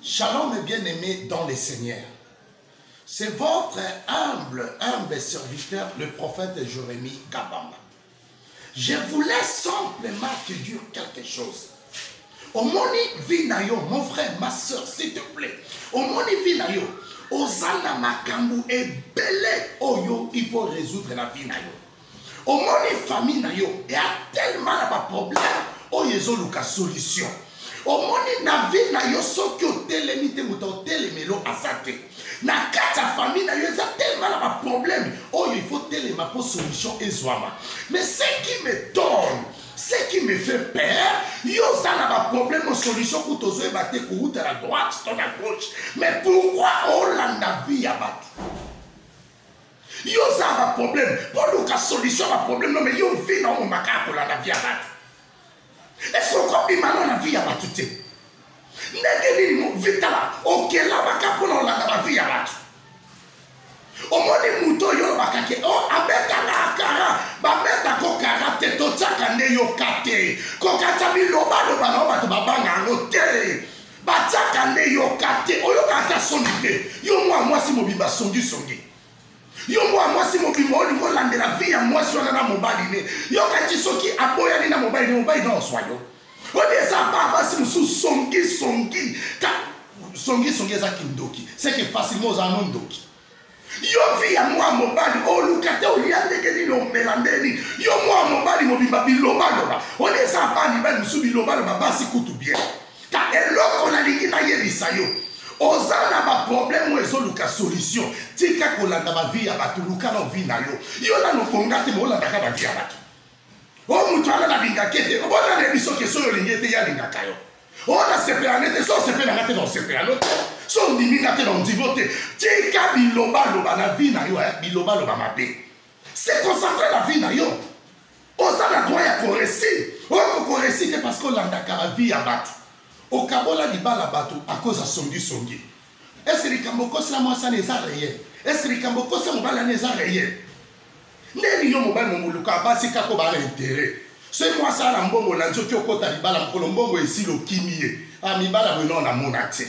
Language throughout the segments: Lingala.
Shalom mes bien-aimés dans le Seigneur. C'est votre humble, humble serviteur, le prophète Jérémie Kabamba. Je voulais simplement te dire quelque chose. Omoni vie na yo, mon frère, ma soeur, s'il te plaît. Omoni vie na yo. Oza na makambo ebele oyo il faut résoudre la vie na yo. Omoni famille na yo eya tellement na ba problème oyo ezoluka solution. Omoni na vie na yo soki otelemi te moto otelemelo aza te. Na kati ya famille na yo eza tellement na ba problème oyo il faut telema mpo solution ezwama. Mais ce qui m'étonne, ce qui me fait peur, yo oza na ba problème solution kutu ozoyeba te kowuta na droite to na gauche. Mais pourquoi olanda vie ya bato? Yo oza na ba problème mpo oluka solution ya ba problème no, mais yo vie na omomaka ya kolanda vie ya bato. Est-ce okobima no na vie ya bato te? Ndenge nini vie tala okelamaka mpo na olanda ba vie ya bato? Omoni moto oyo olobaka ke o oh, abetaka kara, babetako kara te, totiaka nde yoka te, kokatya bilobaloba na yo bato babanga yango te, batiaka nde yoka te, oyokaka ata soni te. Yo mwa mwasi mobimba songisongi, yo mwa mwasi mobimba olingi olandela vie ya mwasi wana na mobali ne, yoka ti soki aboyani na mobali ne, mobali na ozwa yo. Oyebi eza ba basi mosusu songisongi, songisongi eza kindoki, c'est que facilement ozala no ndoki. Yo vie ya mwa mobali oluka te, olia ndenge nini, omela ndenge nini, yo mwa mobali mobimba bilobaloba. Oyebi eza ba mibali mosusu bilobaloba, basi kutu bien. Ta eloko nalingi nayebisa yo, oza na ba problème oyo ezoluka solution, tika kolanda ba vie ya bato, luka na vie na yo. Yo nano obonga te, mais olandaka ba vie ya bato. O moto wana nalingaki ete obona na biso ke soki olingi ete ye alingaka yo. O nasepela nde te, so osepela nga te na osepela no te, so ondimi nga te na ondimi te. Tika bilobaloba na vie na yo, bilobaloba mabe. Se concentre na vie na yo. Oza na droit ya koresir, oyo kokoresir te parce que olandaka ba vie ya bato. Okabola libala bato à cause ya songisongi. Est-ce que likambo okosela mwasi wana eza réel? Est-ce que likambo okosela mobali wana eza réel? Ndeni yo mobali momoluka basi kaka obaa na intérêt. Soki mwasi ana mbongo na nzoki okota libala mokolo mbongo esili okimi ye. Ah, mibala boye nao namona te.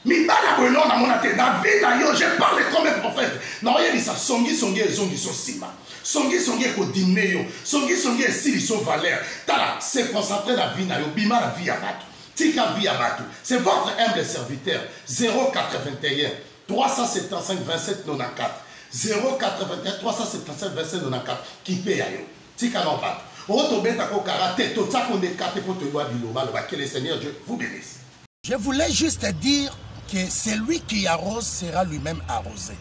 Mibala boye nao namona te. Na vie na yo, je parle comme un prophète. Naoyebisa songisongi ezongiso nsima. Songisongi ekodimine yo. Songisongi esiliso valeur. Tala, se concentrer na vie na yo, bima na vie ya bato. Tika vie ya bato. C'est votre humble serviteur 081 375 27 94 081 375 27 94 kipe ya yo. Tika na bato. Oyo tobeta ko kara te, totiako nde kate po toyeba biloba loba. Que le Seigneur Dieu vous bénisse. Je voulais juste dire que celui qui arrose sera lui-même arrosé.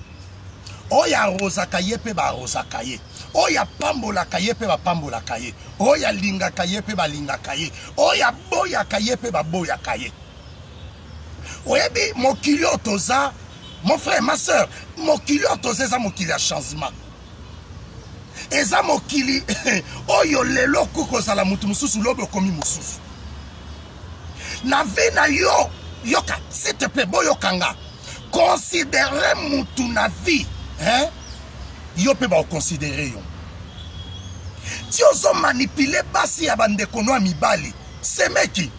Oyo arrosaka ye mpe baarrosaka ye. Oyo apambolaka ye mpe bapambolaka ye. Oyo alingaka ye mpe balingaka ye. Oyo aboyaka ye mpe baboyaka ye. Oyebi mokili oyo toza, mon frère, ma soeur, mokili oyo toza eza mokili ya changement. Eza mokili oyo lelo okoki kozala moto mosusu, lobi okomi mosusu. Na vie na yo, yoka, s'il te plaît, boyoka nga. Considérer mutu na vie, hein? Yo pe ba considérer yo. Ti ozo manipuler basi ya bandeko no ya mibali, semeki.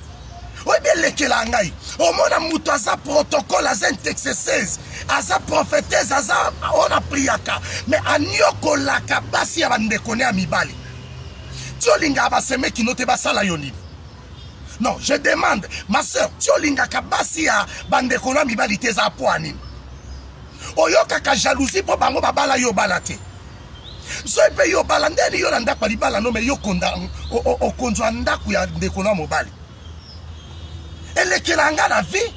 Oyebi elekela ngai. Omona mutu aza protocole, aza intercesseuse, aza prophétesse, aza ona priaka, mais anyokolaka basi ya bandeko ne ya mibali. Ti olingaka basemeki no te basala yo nini? Non, je demande, ma soeur, ti olingaka basi ya bandeko na mibali te eza po nini? Oyokaka jalousie po bango babala yo bala te. Soki pe yo bala ndeni yo na ndako ya libala no, mais yo konda, okonzwa ndako ya ndeko na mobali. Elekela nga na vie.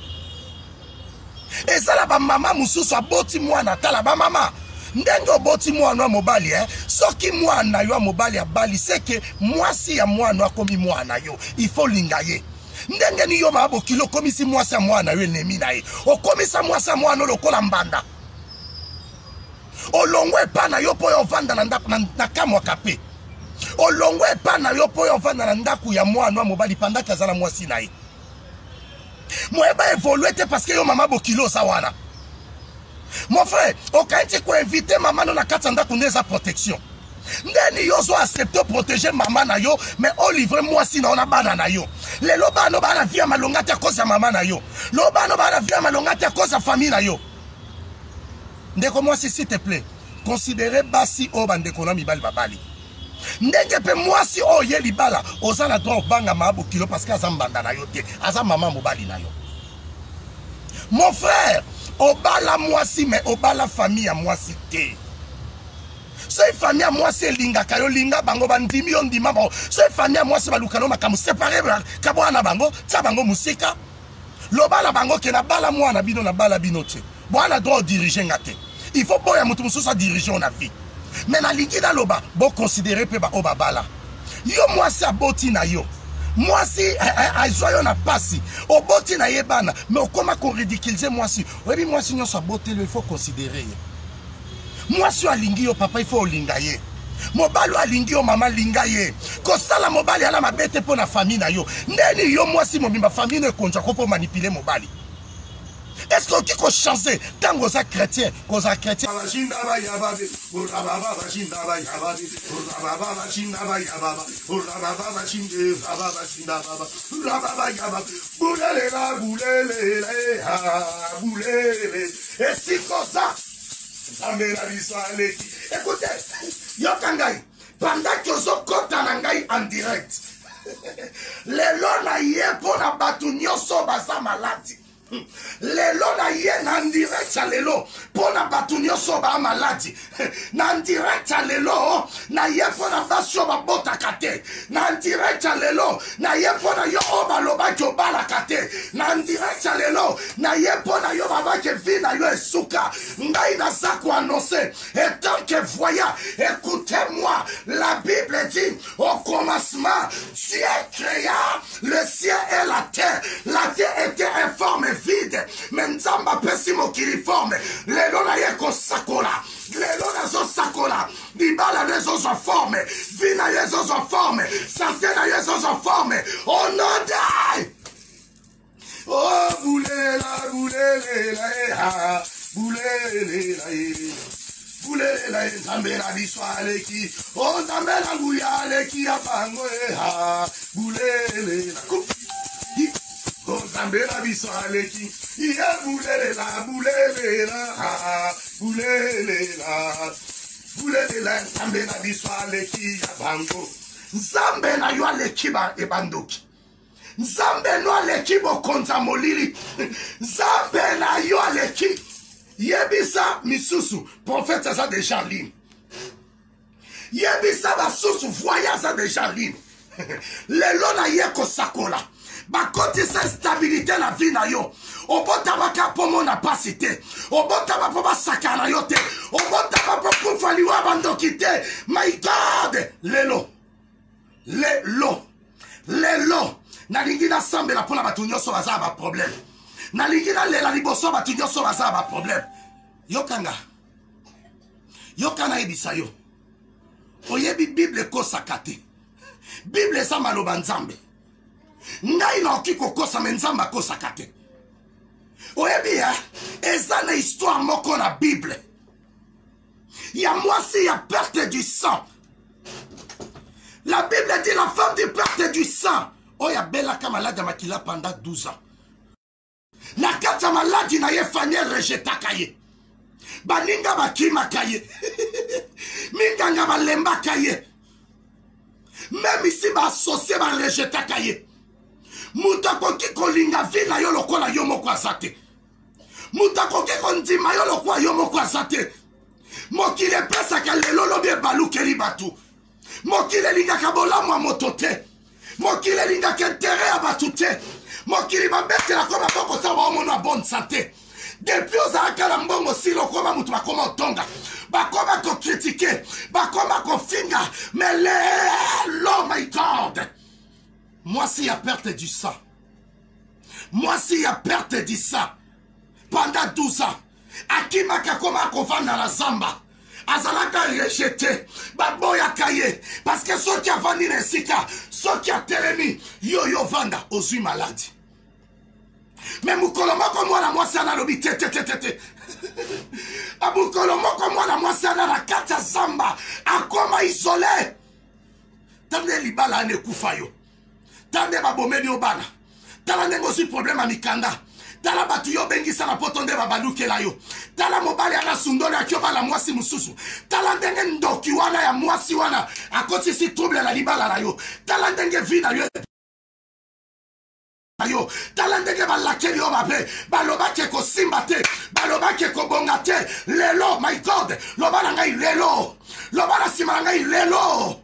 Ezala ba mama mosusu aboti mwana, tala ba mama ndenge oboti mwana ya mobali, soki mwana yo ya mobali abali, c'est que mwasi ya mwana akomi mwana yo, il faut linga ye. Ndenge ni yo mama bokilo okomisi mwasi ya mwana yo ennemi na ye, okomisa mwasi ya mwana lokola mbanda. Olongwe epa na yo mpo yo ovanda na ndako na kamwaka pe. Olongwe epa na yo mpo yo ovanda na ndako ya mwana ya mobali pendant que aza na mwasi na ye. Moye ba évoluer te parce que yo mama bokilo oza wana. Mon frère, okanisi ko inviter mama no na kati ya ndako nde eza protection. Ndeni yo ozo accepte protéger mama na yo, mais olivre mwasi na yo na bana na yo. Lelo bana bana vie ya malonga te à cause ya mama na yo. Lelo bana bana vie ya malonga te à cause ya famille na yo. Ndeko mwasi, s'il te plaît, considérer basi oyo bandeko na mibali babali. Ndenge mpe mwasi oyo ye libala, oza na droit obanga mama bokilo parce que aza mbanda na yo te, aza mama mobali na yo. Mon frère, obala mwasi mais obala famille ya mwasi te. Soki famille ya mwasi elingaka yo, linga bango, bandimi yo, ndima bango. Soki famille ya mwasi baluka no makambo, separe kabwana na bango, tia bango mosika. Loba na bango ke nabala mwana bino, nabala bino te. Bwana droit odirige nga te. Il faut boya moto mosusu adirige yo na vie. Mais nalingi naloba, boconsidere mpe baoyo babala. Yo mwasi aboti na yo, mwasi azwa yo na pasi, oboti na ye bana, mais okoma koridiculize mwasi. Oyebi mwasi nyonso aboteli yo, il faut considérer ye. Mwasi oyo alingi yo papa, il faut olinga ye. Mobali oyo alingi yo mama, linga ye. Kosala mobali ala mabe te mpo na famille na yo. Ndeni yo mwasi mobimba famille no ekonza ko mpo manipuler mobali. Est-ce que okoki kochanger ntango oza chrétien, kozala chrétien? Esika oza, Nzambe na biso aleki. Écoutez, yoka ngai, pendant que ozokota na ngai en direct, lelo na ye mpo na bato nyonso baza maladi. Lelo na ye na direct ya lelo mpo na bato nyonso ba maladi. Na direct ya lelo na ye mpo na basi oyo babotaka te. Na direct ya lelo na ye mpo na yo oyo balobaki obalaka te. Na direct ya lelo na ye mpo na yo babaki vie na yo esuka. Ngai naza koannonce en tant que voyant, écoutez-moi, la Bible dit au commencement Dieu créa le ciel et la terre. La terre était informe et vide, mais Nzambe apesi mokili forme. Lelo na ye kosakola, lelo nazosakola, libala na ezozwa forme, vie na ye ezozwa forme, santé na ye ezozwa forme. Au nom de Oh, bulela, bulela, eh, ah, bulela, eh. Bulela, eh, Nzambe na biso aleki. Oh, Nzambe na nguya aleki ya bango, eh, ah, bulela. Hi. Oh, Nzambe na biso aleki. Ye bulela, bulela, ah, bulela. Bulela, Nzambe na biso aleki ya bango. Nzambe na yo aleki ba ebandoki. Nzambe no aleki bokonza molili. Nzambe na yo aleki. Yebisa misusu, prophète aza déjà en ligne. Yebisa basusu, voyant aza déjà en ligne. Lelo na ye kosakola. Bakotisa stabilité na vie na yo. Obotamaka mpo mona pasi te. Obotama mpo basaka na yo te. Obotama mpo kufa liwa bandoki te. My God, lelo. Lelo. Lelo. Nalingi nasambela mpo na bato nyonso baza na ba problème. Nalingi nalela liboso ya bato nyonso baza na ba problème. Yokanga. Yoka nayebisa yo. Oyebi Bible ekosaka te. Bible eza maloba Nzambe. Ngai naoki kokosa me Nzambe akosaka te. Oyebi ya, eza na histoire moko na Bible. Ya mwasi ya perte du sang. La Bible dit la femme du perte du sang. Oyo abelaka malade ya makila pendant 12 ans. Na kati ya maladi na ye, famille rejetaka ye. Baninga bakimaka ye. Minganga balembaka ye. Même ici ba associé ba rejetaka ye. Moto akoki kolinga vie na yo lokola yo moko aza te. Moto akoki kondima yo lokola yo moko aza te. Mokili epesaka lelo lobi ebalukeli bato. Mokili elingaka bolamu ya moto te. Mokili elingaka intérêt ya bato te. Mokili babetelaka maboko ntango baomona bonne santé. Depuis ozalaka na mbongo sila okoma moto bakoma otonga, bakoma kokritike, bakoma kofinga. Mais lelo, my God, mwasi ya perte du sang, mwasi ya perte du sang pendant 12 ans, akimaka koma kovanda na zamba. Azalaka rejeté, baboyaka ye parce que soki avandi na esika, soki atelemi, yo yo vanda ozwi maladi. Mais mokolo moko mwana mwasi ana alobi te te te te te. Mokolo moko mwana mwasi ana na kati ya zamba akoma isole. Tala nde libala wana ekufa yo, tala nde babomeli yo bana, tala ndenge ozwi problème ya mikanda, tala bato yo obengisa na poto nde babalukela yo, tala mobali ana sundoli aki obala mwasi mosusu, tala ndenge ndoki wana ya mwasi wana akotisi trouble na libala na yo, tala ndenge vie na yo yo, tala ndenge balakeli yo mabe, balobaki ekosimba te, balobaki ekobonga te. Lelo, my God, loba na ngai lelo, loba na nsima na ngai lelo,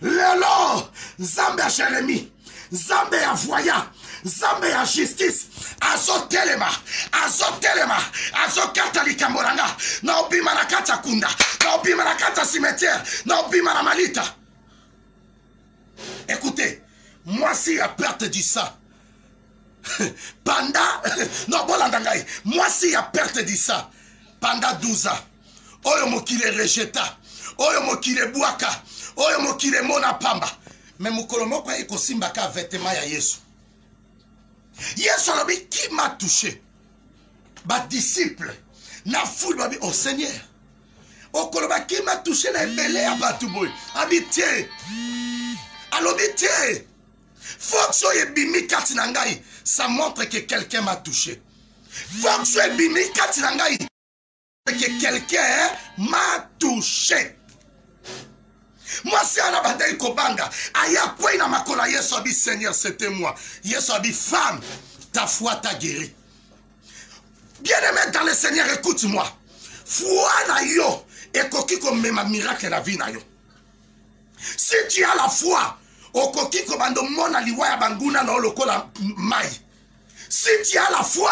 lelo, Nzambe ya Jeremie, Nzambe ya voya, Nzambe ya justice azotelema, azotelema, azokata likambo na nga. Na obima na kati ya kunda, na obima na kati ya cimetière, na obima na malita. Écoutez, mwasi ya perte du sang pendant non, bolanda ngai, mwasi ya perte du sang pendant 12 ans, oyo mokili erejeta, oyo mokili ebwaka, oyo mokili emona pamba, me mokolo moko aye kosimbaka vêtement ya Yesu. Yesu alobi, qui m'a touché? Badisciple na foule babi, oh Seigneur, okoloba qui m'a touché na ebele ya bato boye? Abi te, alobi te, force oyo ebimi kati na ngai, ça montre que quelqu'un m'a touché. Force oyo ebimi kati na ngai, que quelqu'un m'a touché. Mwasi wana bandaki kobanga, aya kwei na makolo ya Yesu, abi, Seigneur, c'était moi. Yesu abi, femme, ta foi t'a guéri. Bien-aimé dans le Seigneur, écoute-moi. Foi na yo ekoki komema miracle na vie na yo. Si tu as la foi, okoki kobanda omona liwa ya banguna na yo lokola mai. Si tu as la foi,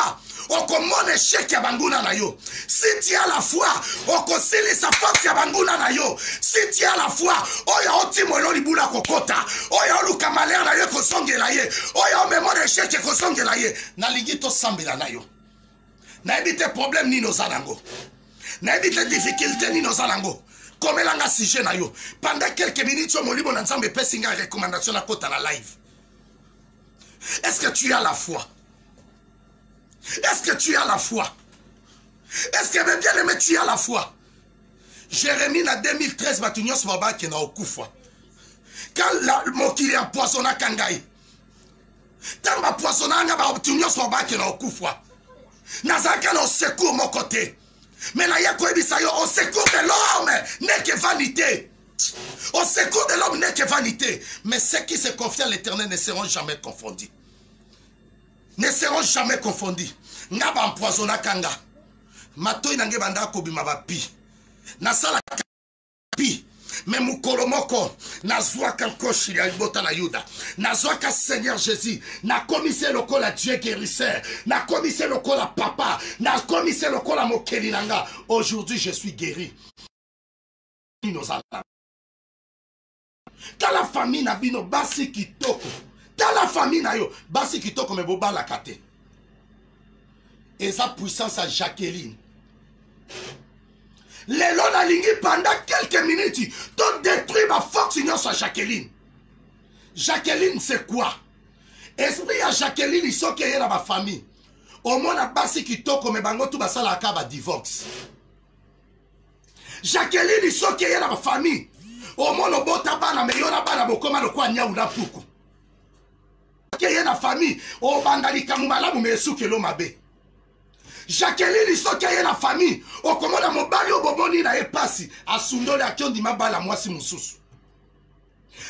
okomona échec ya banguna na yo. Si tu as la foi, okosilisa force ya banguna na yo. Si tu as la foi, oyo aotimwelo libula kokota, oyo aoluka malheur na yo ekozongela ye, oyo omemona échec ekozongela ye. Nalingi tosambela na yo. Nayebi te problème nini oza nango, nayebi te difficulté nini oza nango. Komelanga sujet na yo pendant quelques minutes. Oyo molimo na Nzambe epesi ngai recommandation nakota na live. Est-ce que tu as la foi? Est-ce que tu as la foi? Est-ce que, bien aimé, tu as la foi? Jérémie na 2013, bato nyonso babakenda okufa. Quand mokili empoisonnaka ngai, ntango bapoisonnaka ngai, bato nyonso babakenda okufa, nazalaka na secours moko te. Me naye koyebisa yo, au secours de l'homme n'est que vanité. Au secours de l'homme n'est que vanité. Mais ceux qui se confient à l'Éternel ne seront jamais confondus. Ne seront jamais confondus. Nga ba empoisonnaka nga. Matoi na ngai banda kobima bapi. Nasalaka pi. Mais mokolo moko nazwaka nkoshi ya libota na Yuda, nazwaka Seigneur Jésus, nakomisi lokola Dieu guérisseur, nakomisi lokola papa, nakomisi lokola mokeli na nga. Aujourd'hui je suis guéri. Tala famille na bino, basi kitoko. Tala famille na yo, basi kitoko, me bobalaka te. Eza puissance ya Jacqueline. Lelo nalingi pendant quelques minutes to détruire ba force nyonso ya Jacqueline. Jacqueline, c'est quoi? Esprit ya Jacqueline soki eye na ba famille, omona basi kitoko me bango tu basalaka ba divorce. Jacqueline soki eye na ba famille, omona obota bana me yo na bana bokoma lokola nyau na puku. Soki eye na famille, obanda likambo malamu me esukelo mabe. Jacqueline soki aye na famille, okomona mobali oyo bomoni na ye pasi, asundoli, akiondima bala mwasi mosusu.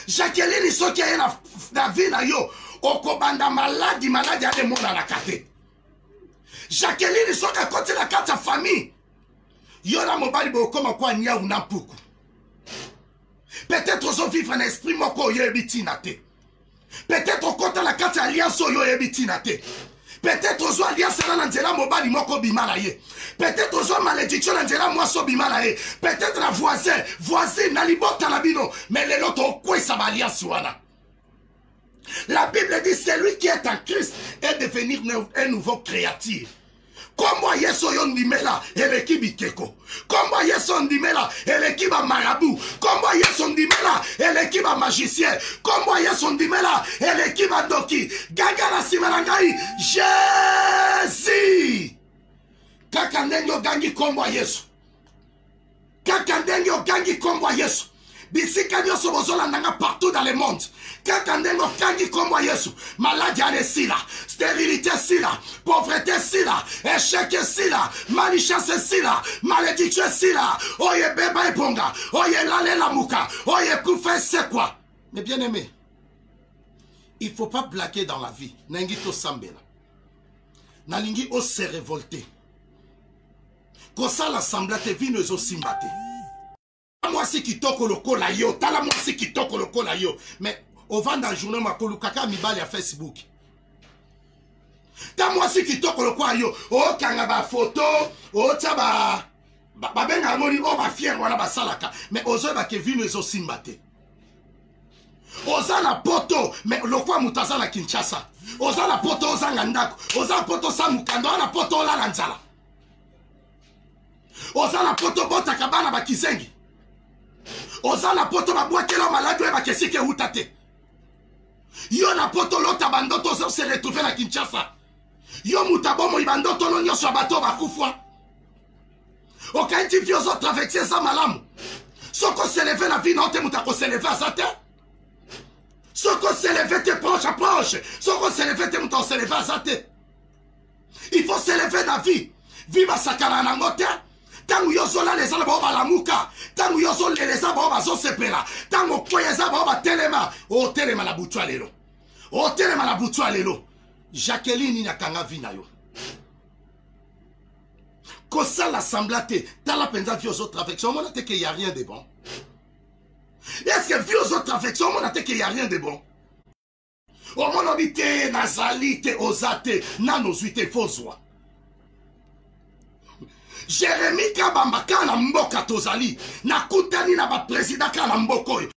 Jacqueline soki aye na vie na yo, okobanda maladi, maladi ane emonanaka te. Jacqueline soki akoti na kati ya famille, yo na mobali bokoma kwa nyau na mpuku. Peut-être ozovivre na esprit moko oyo oyebi ntina te. Peut-être okota na kati ya alliance oyo oyebi ntina te. Peut-être ozwa alliance wana na nzela mobali moko obima na ye. Peut-être ozwa malédiction na nzela mwasi obima na ye. Peut-être na voisin, voisine, na libota na bino. Mais lelo tokwesa ba alliance wana. La Bible dit, celui qui est en Christ est devenu un nouveau créature. Kombo Yesu oyo ndimela eleki bikeko. Kombo Yesu ndimela eleki ba marabout. Kombo Yesu ndimela eleki ba magicien. Kombo Yesu ndimela eleki ba ndoki. Gaga na nsima na ngai, Jésus. Kaka ndenge ogangi kombo Yesu. ndenge ogangi nkombo ya Yesu, bisika nyonso bozolanda nga partout dans le monde, kaka ndenge okangi nkombo ya Yesu, maladi ana esila, sterilité esila, pauvreté esila, échec esila, malchance esila, malédiction esila, oyo ebeba ebonga, oyo elala elamuka, oyo ekufa esekwa. Mais bien aimé, il faut pas blaguer dans la vie. Nalingi tosambela, nalingi ose révolter, kosala sembla te, vino ezosimba te. Mwasi kitoko lokola yo, tala mwasi kitoko lokola yo, mais ovanda journée makolukaka mibali ya Facebook. Ta mwasi kitoko lokola yo, okanga bafoto, otya ba babengaka yango nini, oyo bafiere wana basalaka, mais ozoyeba ke vino ezosimba te. Oza na poto, mais lokola moto aza na Kinshasa, oza na poto ozanga ndako, oza na poto osa mokanda, oza na poto olala nzala, oza na poto obotaka bana bakizengi, oza na poto babwakela maladi oyo bakesiki euta te. Yo na poto olota bandoto, ozo se retrouve na Kinshasa. Yo moto abomoi bandoto no nyonso ya bato oyo bakufwa. Okanisi vie ozotraverse eza malamu? Soki oseleve na vie na yo te, moto akoseleve aza te. Soki oseleve te, proche proche, soki oseleve te, moto akoseleve aza te. Il faut s'élever na vie. Vie basakana nango te. Ntango yo ozolala, eza na bao balamuka. Ntango yo ozolela, eza bao bazosepela. Ntango okweya, eza bao batelema. Otelema na butu ya lelo, otelema na butu ya lelo. Jacqueline, nini akanga vie na yo? Kosala sembla te. Tala mpenza vie ozotraverse, omona te ke ya rien de bon? Est ce que vie ozotraverse, omona te ke ya rien de bon? Omona obi te, nazali te, oza te, nano ozwi te, fo zwa. Jérémi Kabamba, kaka na mboka tozali, nakutani na baprésident kaka na mboka oyo.